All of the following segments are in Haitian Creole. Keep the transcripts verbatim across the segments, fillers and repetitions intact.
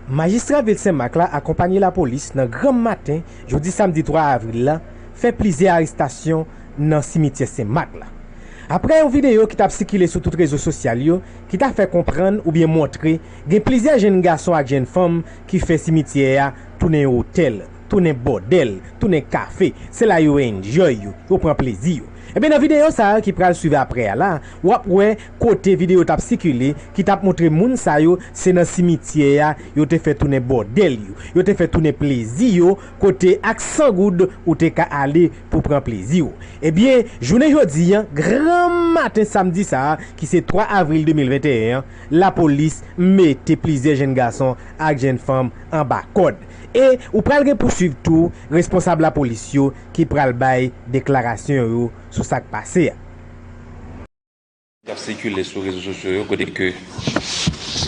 Majistra vil Senmak la akonpanye lapolis nan granm maten jodi samdi twa avril la fè plizyè arestasyon nan simityè Senmak la. Aprè yon videyo ki t ap sikile sou tout rezo sosyal yo ki ta fè konprann oubyen montre gen plizyè jenn gason ak jenn fanm ki fè simityè a tounen yon otèl, tounen bòdèl, tounen kafe, se la yo enjoy yo, yo pran plezi yo. Ebyen nan videyo sa a ki pral swiv aprè a la, w ap wè kote videyo t ap sikile ki t ap montre moun sa yo se nan simityè a yo te fè tounen bòdèl yo, yo te fè tounen plezi yo, kote ak san goud ou te ka ale pou pran plezi w. Ebyen, jounen jodi a, granm maten samdi sa a, ki se twa avril de mil venteyen an, lapolis mete plizyè jenn gason ak jenn fanm anba kòd. E ou pral gen pouswiv tou responsab lapolis yo ki pral bay deklarasyon yo sou sa k pase a. K ap sikile sou rezo sosyo yo kote ke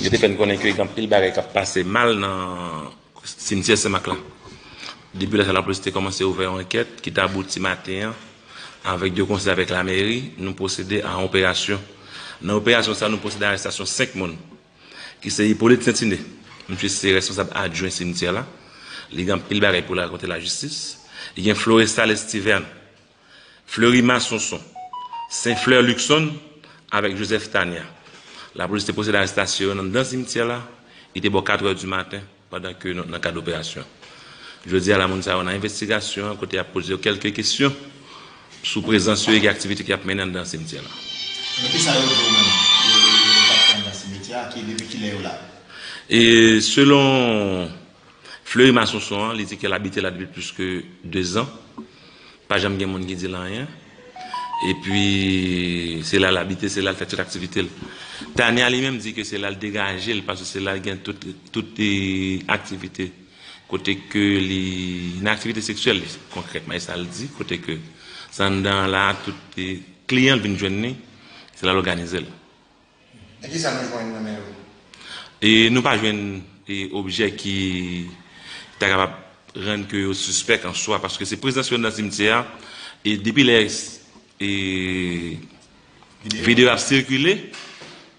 yo te fè n konnen ke gen anpil bagay k ap pase mal nan simityè Senmak la. Depi lè sa lapolis te kòmanse ouvè yon ankèt ki t abouti maten an avèk de konsèy avèk lameri, nou pwosede a yon operasyon. Nan operasyon sa a, nou pwosede a arestasyon senk moun ki se Hyppolite Sentine, misye se responsab adjwen simityè la, li gen anpil bagay pou l rakonte lajistis, li gen Florestal Estiverne, Fleury Masonson, Saint Fleur Luckson avèk Joseph Tania. Lapolis te pwosede arestasyon yo anndan simityè la, li te bò katrè di maten pandan ke nou nan kad operasyon. Jodi a la moun sa yo nan envestigasyon an kote y ap poze yo kèlke kesyon sou prezans yo e ki aktivite ki ap mennen anndan simityè la. Men kisa yo di w menm? Yo yo t ap fè anndan simityè a? Ki depi kilè yo la? E selon Fleury Masonson an, li di ke l abite la depi plis ke dezan. Pa janm gen moun ki di l anyen. Epi se la l abite, se la l fè tout aktivite l. Tania li menm di ke se la l degaje l paske se la l gen tout tout aktivite kote ke li nan aktivite seksyèl li konkrètman e sa l di kote ke se anndan an la tout kliyan l vin jwenn li, se la l òganize l. E kisa nou jwenn nan men yo? E nou pa jwenn e objè ki ta kapab rann ke yo sispèk an swa paske se prezans yo anndan simityè a e depi lè e videyo ap sikile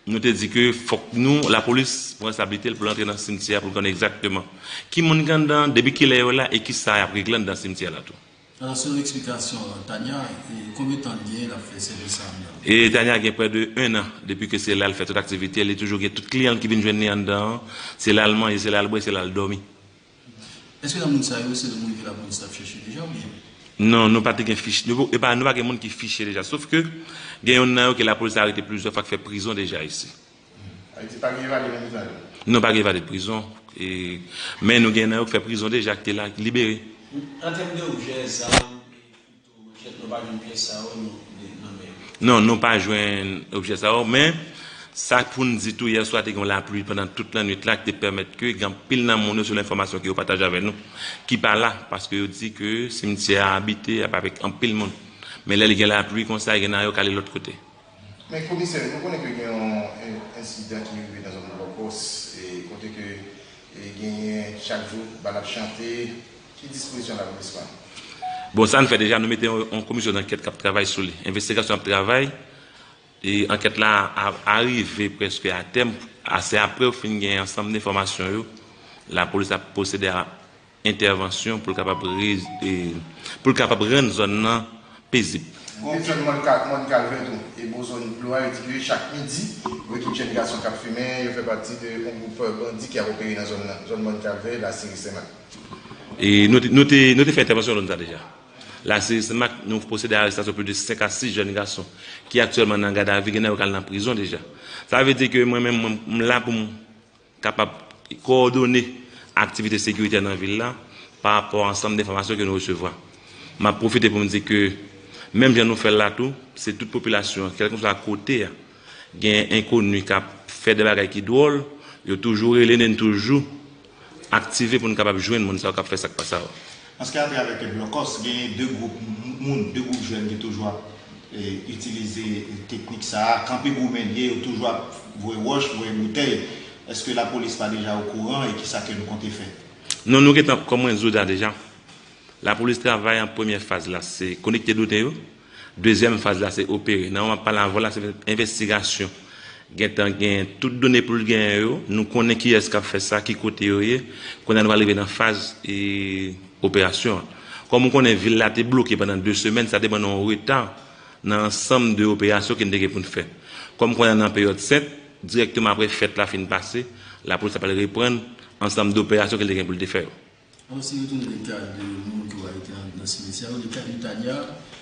nou te di ke fòk nou lapolis pran reskonsabilite l pou l antre nan simityè a pou l konnen egzakteman ki moun ki anndan depi kilè yo la e kisa y ap regle anndan simityè la tou. Alò, selon eksplikasyon Tania, konbyen tan l gen l ap fè sèvis sa anndan? E Tania gen prè de en an depi ke se la l fè tout aktivite l, li toujou gen tout kliyan l ki vin jwenn li anndan an, se la l manje, se la l bwè, se la l dòmi. Èske nan moun sa yo, se de moun ke lapolis t ap chèche deja oubyen? Non, nou pa te gen fich, nou pa gen moun ki fiche deja, sof ke gen youn nan yo ke lapolis arete plizyè fwa k fè prizon deja isi. Ayiti pa gen evade nan prizon yo? Non, pa gen evade prizon. Men nou gen nan yo k fè prizon deja, k te la, k libere. An tèm de objè, zam, kouto, manchèt, nou pa jwenn pyès sa yo nan men yo? Non, nou pa jwenn objè sa yo, men sa pou n di tou, yè swa te gen yon lapli pandan tout lannwit la ki te pèmèt ke gen anpil nan moun yo, selon enfòmasyon ke yo pataje avè nou, ki pa la, paske yo di ke simityè a abite avèk anpil moun. Men lè li gen lapli konsa, gen nan yo k ale lòt kote. Men komisè, nou konnen ke gen yon ensidan ki rive nan zòn Blòkòs, kote ke genyen chak jou bal ap chante, ki dispozisyon lapolis pran? Bon, sa n fè deja, nou mete yon komisyon dankèt k ap travay sou li. Envestigasyon ap travay, e ankèt la a arive prèske a tèm, se apre yo fin gen ansanm enfòmasyon yo, lapolis ap pwosede a entèvansyon pou l kapab pou l kapab rann zòn nan pezib. Gen zòn Mòn Kalvè tou, e bò zòn Dlo a, yo di ke chak midi, yon ekip jèn gason k ap fimen, yo fè pati de yon gwoup bandi ki ap opere nan zòn nan, zòn Mòn Kalvè, Lasiri, Senmak. E nou te, nou te, nou te fè entèvansyon zòn sa deja. Lasiri, Senmak, nou pwosede a arestasyon plis de senk a sis jèn gason ki aktyèlman nan gadavi, gen nan yo k al nan prizon deja. Sa vle di ke mwen menm, mwen, m la pou m kapab kowòdone aktivite sekiritè nan vil la pa rapò a ansanm de enfòmasyon ke nou resevwa. M ap pwofite pou m di ke menm jan nou fè l la tou, se tout popilasyon an, kèlkeswa kote a, gen enkoni k ap fè de bagay ki dwòl, yo toujou rele n e n toujou aktive pou n kapab jwenn moun sa yo k ap fè sa k pa sa yo. Paske atravè ke Blòkòs, genyen de gwoup moun, de gwoup jèn ki toujou ap itilize teknik sa a, kanpe goumen l ye, yo toujou ap voye wòch, voye boutèy. Èske lapolis pa deja okouran e kisa ke nou konte fè? Non, nou gentan, kòm mwen di w la deja, lapolis travay an premyè faz la, se konekte done yo. Dezyèm faz la, se opere. Nan moman m ap pale avè w la, se envestigasyon. Gentan gen tout done pou l genyen yo. Nou konnen kiyès k ap fè sa, ki kote yo ye. Kounye a nou pral rive nan faz e, operasyon an. Kòm ou konnen, vil la te bloke pandan de semèn, sa te ban nou yon reta nan ansanm de operasyon ke n te gen pou n fè. Kòm kounye a nan peryòd sent, dirèkteman apre fèt la fin pase, lapolis ap al reprann ansanm de operasyon ke l te gen pou l te fè yo. Alò, si retounen nan ka de moun ki w arete nan, nan simetyè a, nan ka de Tania,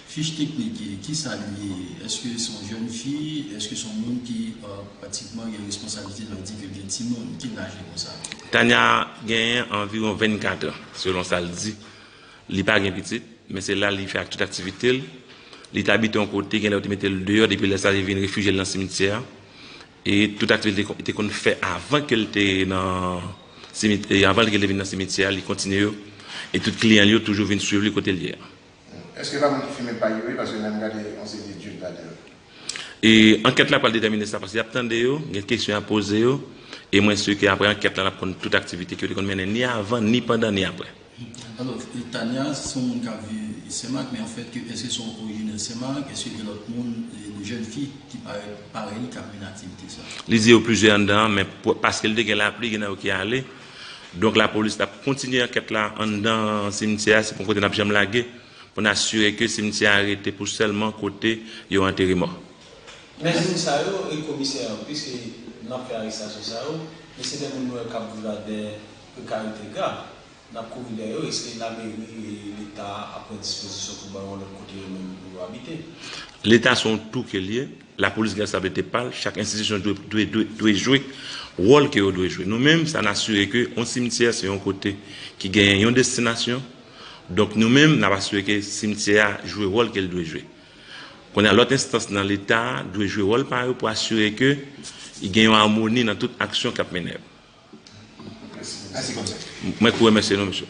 fich teknik, ki sa l ye? Èske se yon jèn fi? Èske se yon moun ki euh, pratikman gen responsablite nan di ke l gen timoun? Ki laj li konsa? Tania genyen anviwon vennkat an, selon sa l di. Li pa gen pitit, men se la li fè ak tout aktivite l. Li te abite yon kote, genlè yo te mete l deyò, depi lè sa a li vin refijye l nan simityè a. E tout aktivite li te konn fè avan ke l te nan simityè, avan ke l te vin nan simityè a, li kontinye yo. E tout kliyan l yo toujou vin swiv li kote l ye a. Èske pa moun ki fimen pay yo ye, paske lè m gade yon seri de djòl ladan yo. E ankèt la pral detèmine sa, paske y ap tande yo, gen kesyon y ap poze yo, e mwen si ke apre ankèt la n ap konn tout aktivite ke yo te konn mennen ni avan, ni pandan, ni apre. Alò, Tania se yon moun k ap viv Senmak, men anfèt, èske se yon orijinè Senmak? Èske gen lòt moun, de jèn fi ki parèt parèy li k ap mennen aktivite sa? Li di yo plizyè anndan an, men paske l te gen lapli, gen nan yo ki ale. Donk, lapolis ap kontinye ankèt la anndan simityè a, se pa yon kote n ap janm lage, pou n asire ke simityè a rete pou sèlman kote yo antere mò. Men moun sa yo, e komisè an, piske n ap fè arestasyon sa yo, men se de moun nou wè k ap viv ladan prekarite grav. N ap kouri dèyè yo, èske lameri e Leta ap pran dispozisyon pou ba yo yon lòt kote yo menm pou yo abite? Leta se yon tou ke l ye, lapolis gen responsablite pa l, chak enstitisyon dwe, dwe, dwe, dwe jwe wòl ke yo dwe jwe. Nou menm, sa n asire ke yon simityè se yon kote ki genyen yon destinasyon, donk nou menm, n ap asire ke simityè a jwe wòl ke l dwe jwe. Kounye a, lòt enstans nan Leta a dwe jwe wòl pa yo pou asire ke gen yon amoni nan tout aksyon k ap mennen yo. Mwen tou remèsye nou, mesye.